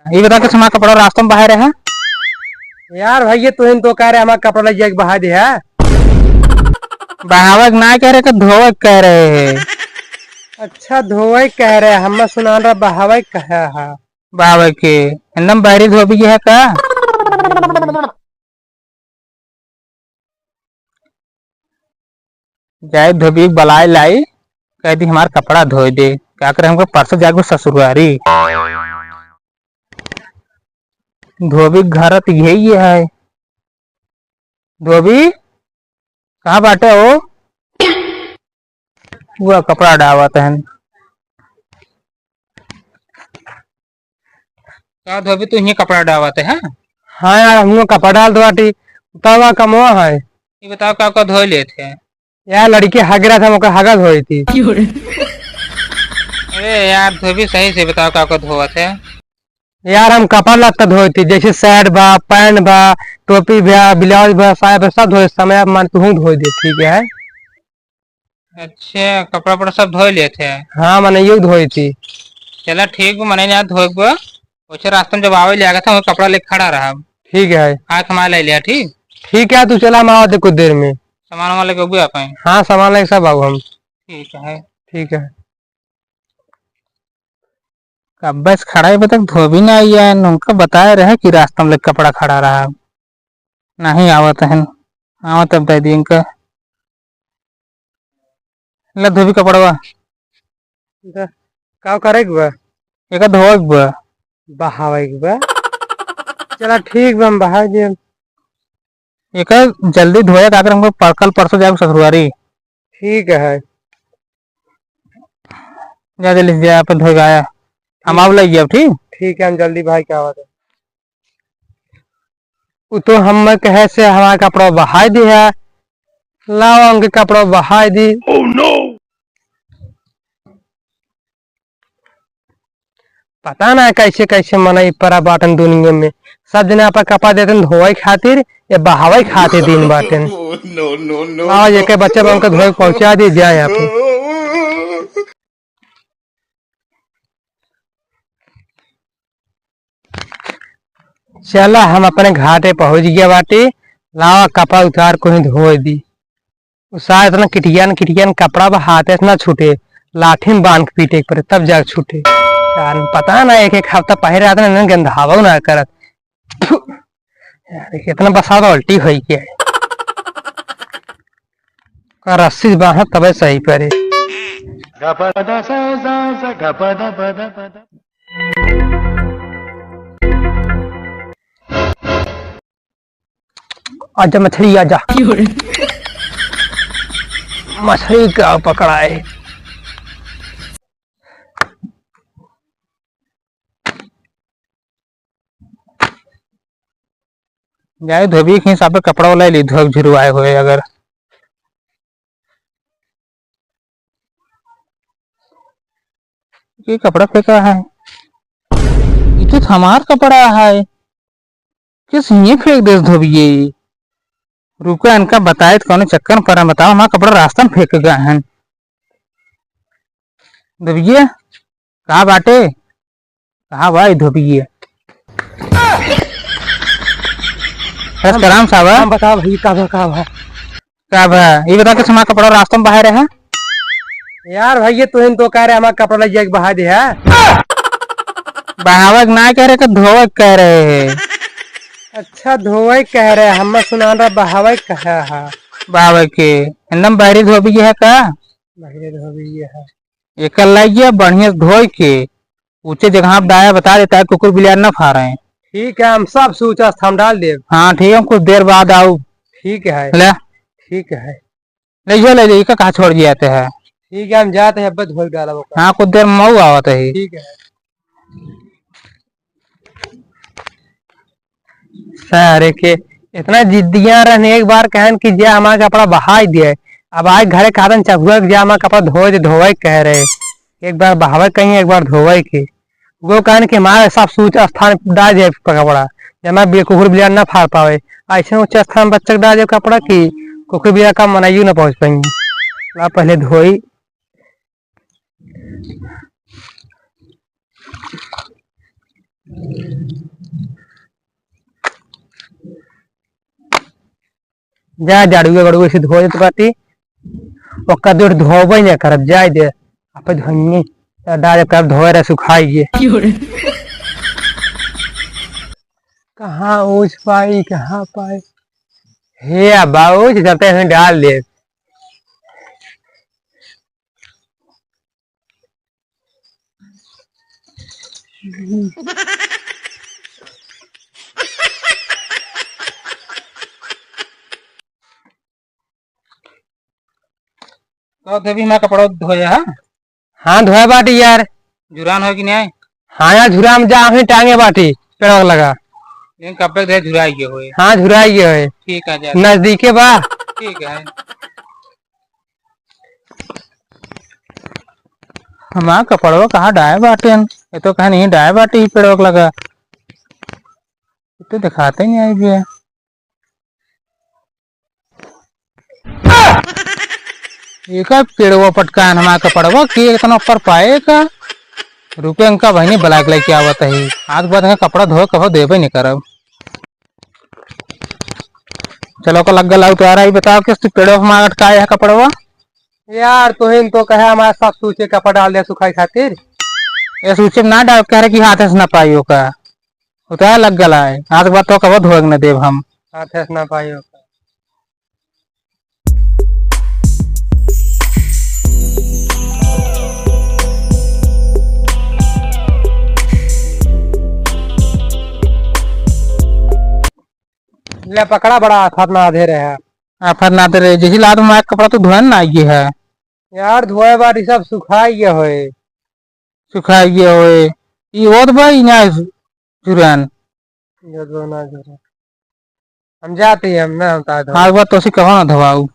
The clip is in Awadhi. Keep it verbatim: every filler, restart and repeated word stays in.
ई बताओ कि हमार कपड़ा रास्ता में बहाए रहे? यार भाई, ये तुहिन तो कह रहे हमार कपड़ा लइ जाके बहाए दिहा। बहावे के ना कह रहे, कि धोवे के कह रहे हैं। अच्छा, धोवे के कह रहे, हमें सुनान रहा बहावे के कहा है। बहावे के, एकदम बहरी धोबी है का? जाए धोबी बलाए लाई, कह दी हमार कपड़ा धोए दे, का करे हमको परसों जाके ससुरारी। धोबी के घर तो यही है। धोबी, कहाँ बाटे हो? पूरा कपड़ा डावत हन। का धोबी, तू हियाँ कपड़ा डावत है, हाँ? हाँ यार, हमहू कपड़ा डालत बाटी, तब कमवा है। ये बताओ, का का धोए लेत है? यार, लड़की हग रहा था, ओकर हगा धोई थी। अरे यार, धोबी, सही से बताओ, का का धोवत है? यार, हम कपड़ा लत्ता धोई थी, जैसे शर्ट बा, पैंट बा, टोपी बा, ब्लाउज बा, साया बा, सब धोई, समय आप मान तू धोई दे, ठीक है? अच्छा, कपड़ा उपड़ा सब धोए लेत है? हाँ, मने यू धोई थी। चला ठीक बा, मने यहाँ धोए बा। वैसे रास्ता में जब आवे ले आगा था, वहाँ कपड़ा लेके खड़ा रहा। ठीक है। हाथ हमारे ले लिया, ठीक? ठीक है, तू चला, हम आवा दे कुछ देर में। सामान वामान लेके उबे आप आए। हाँ, सामान लेके सब आऊ हम। ठीक है। ठीक है। कब्बे से खड़ा है, अभी तक धोबी ना आई है। उनका बताए रहे कि रास्ता में लेके कपड़ा खड़ा रहा, नहीं आवत है। आवत अब दे दी इनका। ले धोबी कपड़वा। द-, का करे के बा? एका धोए के बा। बहावे के बा। चला ठीक बा, हम बहा देब। एका जल्दी धोए, का करे हमको पर-, कल परसों जाए ससुरारी। ठीक है। जा जल्दी से जा, अपन धोए के आया। हम ठीक। अब लग गया, ठीक? ठीक है, हम जल्दी भाई के आवत है। उ तो हम कहे से हमार कपड़ा बहाई दी है, लाओ उनके कपड़ा बहाई दी। Oh no! पता ना कैसे कैसे मनई परा बाटन दुनिया में, सब जने आपन कपड़ा देतन धोए खातिर या बहावे खातिर दिन बाटन। No, no, no, लाओ no। जेके बच्चे बन के धोए पहुंचा दी जाए यहाँ पे। चला, हम अपने घाटे पहुँच गया बाटी। लावा, कपड़ा उतार को ही धोए दी। उ सार इतना किटियन, किटियन कपड़ा बा, हाथे से ना छूटे, लाठी में बांध के पीटे के पड़े, तब जाके छूटे। सार पता ना, एक, एक हफ्ता पहले रहते ना, गंधावा ना करत। थू। यार, कितना बसा तो उल्टी होई के। का रस्सी से बांधत तबे सही पड़े। आजा मछली, आजा। मछली का पकड़ाए। जाए धोबी के हिसाब से कपड़ा वाला ले धोए झुरवाए हुए अगर। ये कपड़ा फेंका है, ये तो हमार कपड़ा है, किस ये फेंक देस धोबिये? रुका, इनका बताए तो कौनो चक्कर में पड़ा, बताओ, हमार कपड़ा रास्ता में फेंक गए हैं। धोबिये, कहाँ बाटे? कहाँ बा ई धोबिये? बस प्रणाम साहब। हम बताओ भाई, का बा, का बा? का बा? ई बता के हमार कपड़ा रास्ता में बहाए रहे? यार भाई, ये तुहिन तो कह रहे हमार कपड़ा ले जाके बहा दे है। बहावे के ना कह रहे, कि धोवे के कह रहे हैं? अच्छा, धोवे के कह रहे, हमें सुनान रहा बहावे के कहा है। बहावे के? एकदम बहरी धोबी है का? बहरी धोबी है। एकर लाइए बढ़िया से धोए के, ऊंचे जगह पे डाया बता देता है, कुकुर बिलार ना फाड़े। ठीक है, हम सब सूच अवस्था में डाल देब। हाँ, ठीक है, हम कुछ देर बाद आऊ। ठीक है। ले। ठीक है। ले, यो ले, ले, इका कहाँ छोड़ दिया ते है? ठीक है, हम जाते हैं, अब धोए डालब ओका। हाँ, कुछ देर में मऊ आवत है। ठीक है। सारे के इतना जिद्दिया रहने, एक बार कहन कि जे हमार कपड़ा बहाई दिए, अब आज घरे खातन चकुआ के जे हमार कपड़ा धोए दे, धोवे के कह रहे, एक बार बहावे कहीं, एक बार धोवे के। वो कहन कि हमारे सब सूच स्थान डाल दे कपड़ा, जे हमार बे-, कुकुर बिलार ना फाड़ पावे, ऐसे ऊंचे स्थान बच्चा के डाल दे कपड़ा कि कुकुर बिलार का मनाइयो ना पहुंच पाएंगे। ला पहले धोई। जा जाड़ुए गड़ुए से धो देत बाटी, ओकर दूर धोबे न करब, जाए दे, आपे धोइनी, डाल करब धोए रह सुखाई गे। कहाँ ओछ पाई, कहाँ पाई? हे अब्बा, ओछ जलते हैं, डाल ले। तो देवी माँ कपड़ा धोया है? हाँ, धोए बाटी यार। झुरान हो कि नहीं? हाँ यार, झुरान जा, अभी टांगे बाटी, पेड़वा लगा। लेकिन कब्बे धोए झुराई गए होए। हाँ, झुराई गए होए। ठीक है, जा। नजदीके बा। ठीक है। हमार कपड़वा कहाँ डाए बाटेन? ये तो कहीं नहीं डाए बाटे, ई पेड़वा लगा। ये तो दिखाते ही नहीं आई भी है। एका पेड़वा पटकान हमार कपड़वा के इतना ऊपर पाए का? रुके, इनका बहिनी बुला के लेके आवत है। आज बाद इनका कपड़ा धोए कहो देबे नहीं करब। चलो, को लग गला उतारा, ई बताओ कि तू पेड़वा हमार अटकाए है कपड़वा? यार, तुहिन तो कहे हमारे साथ सूचे कपड़ा डाल दे सुखाई खातिर। ये सूचे में ना डाल, कह रहे कि हाथ से ना पाई ओका। उतार लग गला है, आज के बाद तो कबो धोए के न देब हम। हाथ से ना पाई ओका। ले पकड़ा, बड़ा आफत ना दे रहे हैं। आफत ना दे रहे, जैसे लाद में कपड़ा तो धोए ना आइए है। यार, धोए बाटी सब सुखाई गए होए। सुखाई गए होए। ई ओत भाई ना जुरान। ये दो ना जुरान। हम जाते हैं, हम ना होता है धोए। आज बात तो सी कहो ना धोवाऊ।